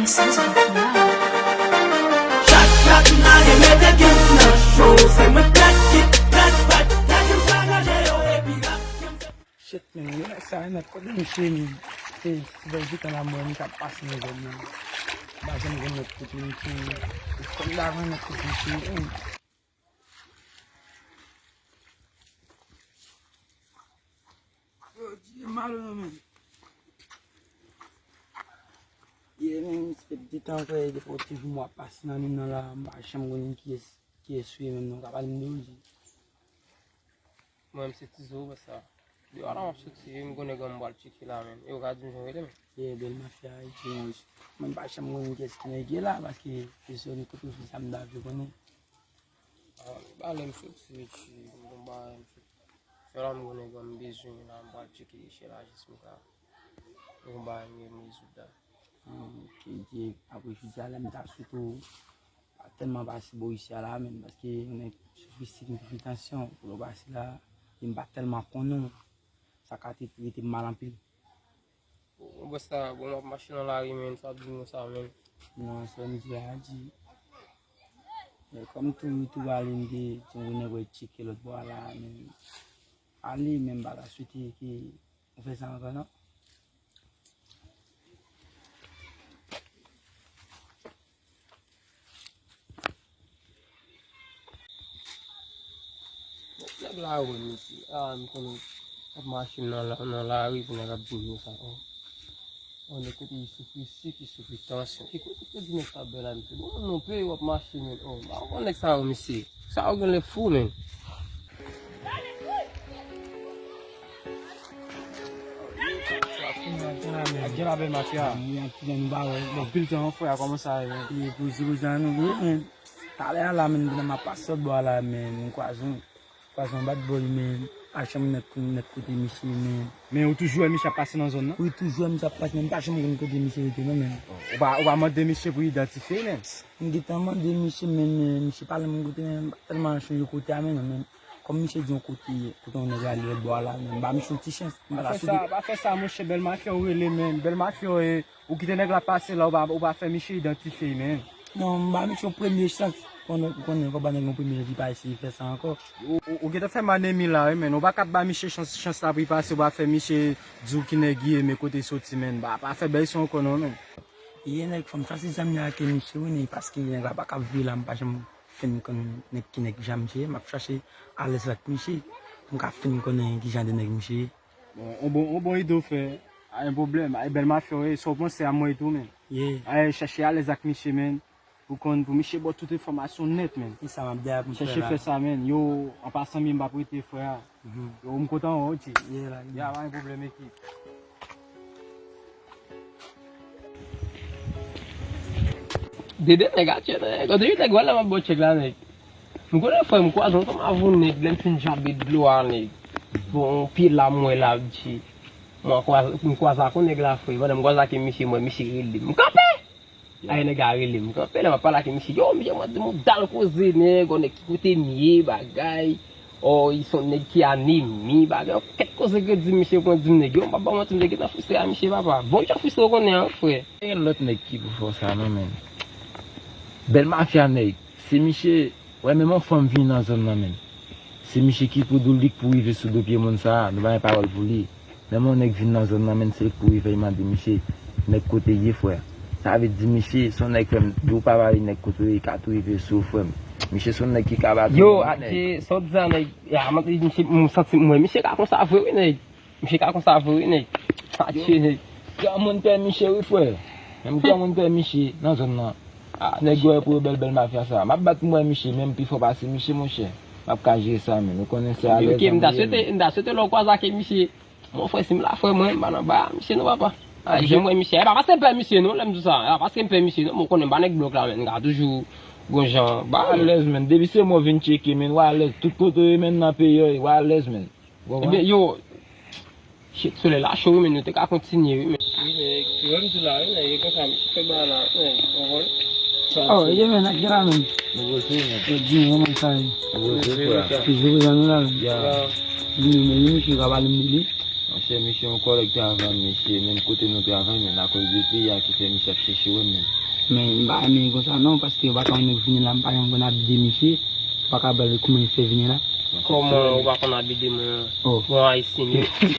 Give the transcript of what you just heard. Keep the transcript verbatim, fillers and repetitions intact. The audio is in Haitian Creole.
Chak, chak, n ale mete game nan cho. Se mwen tèt ki tèt fèt. Tèt m sa gade yo, epi rap game se Shit, men, yo, sa, nèt kote misye, men, se, se bèl vitan la, mwen, m t ap pase nan zòn nan. M pa janm konn nèt kote misye, m konn davan nèt kote misye, men. Yo, di mal, men. Ye, men, se de tan, frè, depi w toujou m ap pase nan menm nan la, m pa janm konn kiyès, kiyès ou ye, menm non, ka pale m de ou, di. Mwen, m se Tizo, wè sa. Depi la m ap soti, m konnen granm pral tcheke la, men. E ou ka di m jan w rele, men. Ye, bèl mafya, Ayiti, mwen, mwen pa janm konn kiyès ki nèg ye la, paske se sèl kote w fè sa m ta vle konnen. Ah, m pale m soti, Ayiti, m gon bagay, m soti. Fè la m konnen granm bezwen la, m pral tcheke chè la jis m ka. M gon bagay m rezoud la. Hmm, ok, di, apre jodi a la, m ta swete w pa tèlman pase bò isi a la, menm, paske yon nèg soufri sik, m soufri tansyon, pou w pase la, e m pa tèlman konnen w, sa ka te rete m mal anpil. Bon, bòs la, bon, m ap mache nan lari, men, sa ap di m konsa, men. Non, sa m di la, di. Men kòm tou, tou ale, m te, ti yon nèg wè tcheke lòt bò a la, men, ale, men m pa ta swete ke ou fè sa ankò, non. Nèg la wè m isi. Ah, m konnen ap mache nan la, nan lari pou nèg ap di m sa. Oh. Oh, nèg kote li soufri sik, li soufri tansyon. Ki kote, kote di nèg sa bèl a misye? Bon, non, peyi w ap mache, men. Oh, m pa konn nèg sa yo, misye. Sa yo genlè fou, men. Ak gen la bèl mafya. Mwen ak ti jan nou pa wè. Bon, anpil tan, frè, kòman sa ye, men? Li poze, poze an nou, wi, men. Talè a la, men, pandan m ap pase lòt bò a la, men, m kwaze yon, kwaze yon bad boy, men, pa janm nèt, nèt kote misye, men. Men ou toujou wè misye ap pase nan zòn nan? Wi, toujou wè misye ap pase, men m pa janm konn kote misye rete, non, men. Ou pa, ou pa mande misye pou idantifye, men? M gentan mande misye, men, men, misye pa lè m kote, men, m pa tèlman chonje kote a, men, non, men. Kòm misye di yon kote, kote yon nèg ale lòt bò a la, men m ba misye yon ti chans. M pa ta swete. Pa fè sa, pa fè sa, monchè, bèl mafya ou rele, men. Bèl mafya, e, ou kite nèg la pase la, ou pa, ou pa fè misye idantifye, men. Non, m ba misye yon premye chans. Konnen, konnen, fò ba nèg yon premye chans, li pa eseye fè sa ankò. Ou, ou, ou gentan fè m anemi la, wi, men. Ou pa kab ba misye chans, chans la pou li pase, ou pa fè misye di w ki nèg li ye, men kote l soti, men. Ba, pa fè bèl son ankò, non, men. Ye nèg, fò m chase zam nan ak misye, wi, men, paske nèg la pa kab viv la, m pa janm fin konn nèg ki nèg jan misye ye, m ap chache alèz ak misye, pou m ka fin konnen ki jan de nèg misye ye. Bon, on bon, on bon ide w fè, pa gen pwoblèm, ay bèl mafya w ye, sa w panse a mwen tou, men. Ye. Ay chache alèz ak misye, men, pou konn, pou misye ba w tout enfòmasyon nèt, men. E sa m ap di a pou m fè la. Chache fè sa, men. Yo, an pasan, byen, m p ap rete, frè. Mhm. Yo, m kontan wè w, G. Ye, la, ye. Ya, pa gen pwoblèm, ekip. Dede nèg a tchè, nèg. Kote yon nèg wè la m ap ba w tchèk la, nèg. M konnen frè m kwaze yon tanm avè yon nèg, lè m fin jabe dlo a, nèg. Bon, yon pye la m wè la, G. Mwen kwaze, m kwaze ak yon nèg la, frè. Pandan m kwaze ak misye, mwen, misye rele m. M kanpe! Ay, nèg la rele m. M kanpe la, m ap pale ak misye. Yo, misye, mwen di m, dal koze, nèg, yon nèg ki kote m ye, bagay. Oh, li se yon nèg ki anemi, bagay. Yon pakèt koze ke di misye, mwen di m, nèg, yo, m pa ba w manti, m te gentan fristre a misye, papa. Bon jan fristre w konnen an, frè. Gen lòt nèg ki pou fè w sa, non, men. Bèl mafya, nèg. Si misye, wè, menm yon fanm vin nan zòn nan, men. Se misye ki pou di w li k pou rive sou do pye moun sa a, nou pa gen pawòl pou li. Menm yon nèg vin nan zòn nan, men se li k pou rive mande misye, nèg kote l ye, frè. Sa vle di misye, se yon nèg, frè m, di w pa pale nèg kote w ye, li ka tou rive sou ou, frè m. Misye se yon nèg ki ka ba tou moun, nèg. Yo, atche, sa w di sa, nèg. Ya, m, misye, m santi, m wè misye ka konsa vre, wi, nèg. Misye ka konsa vre, wi, nèg. Atche, nèg. Granmoun pè misye, wi, frè. Menm granmoun pè misye nan zòn nan. Ah, nèg yo wè pou yo bèl, bèl mafya sa. M ap bat pou m wè misye, menm pi fò pase misye, monchè. M ap ka jere sa, men. Ou konnen se alèz an m ye, men. Ok, m ta swete, m ta swete lè w kwaze ak misye. Mon frè, si m la, frè mwen, m pa nan ba misye non, papa. Ah, janm wè misye. E pa paske m pè misye non, lè m di w sa. E pa paske m pè misye non, men w konnen m pa nèg blòk la, men m ka toujou gon jan ba, men. Alèz, men. Depi se mwen vin tcheke, men, w alèz. Tout kote w ye, men, nan peyi a, w alèz, men. Ou konprann? Ebyen, yo, shit, solèy la cho, wi, men nou te ka kontinye, wi, men. Wi, men, ki wè m di la, wi, men, e konsa, misye fè bagay la, men, ou konprann? Oh, ye, men, ak gen la, men. Nou poze, men. E, di m, kòman sa ye? Nou poze, frè. Toujou prezan nou la, men. Ya. Vini, men, vini, ki ka pale m de li. Misye yon kòlèg travay misye, menm kote nou travay, men akoz de peyi a ki fè misye ap chèche wè m menm. Men m pa renmen konsa non, paske yo pa ka wè nèg vini la, m pa janm konn abitye misye. Ou pa ka ba l kòman misye vini la. Kòman ou pa konn abitye moun? Oh. Bon, Ayisyen yo.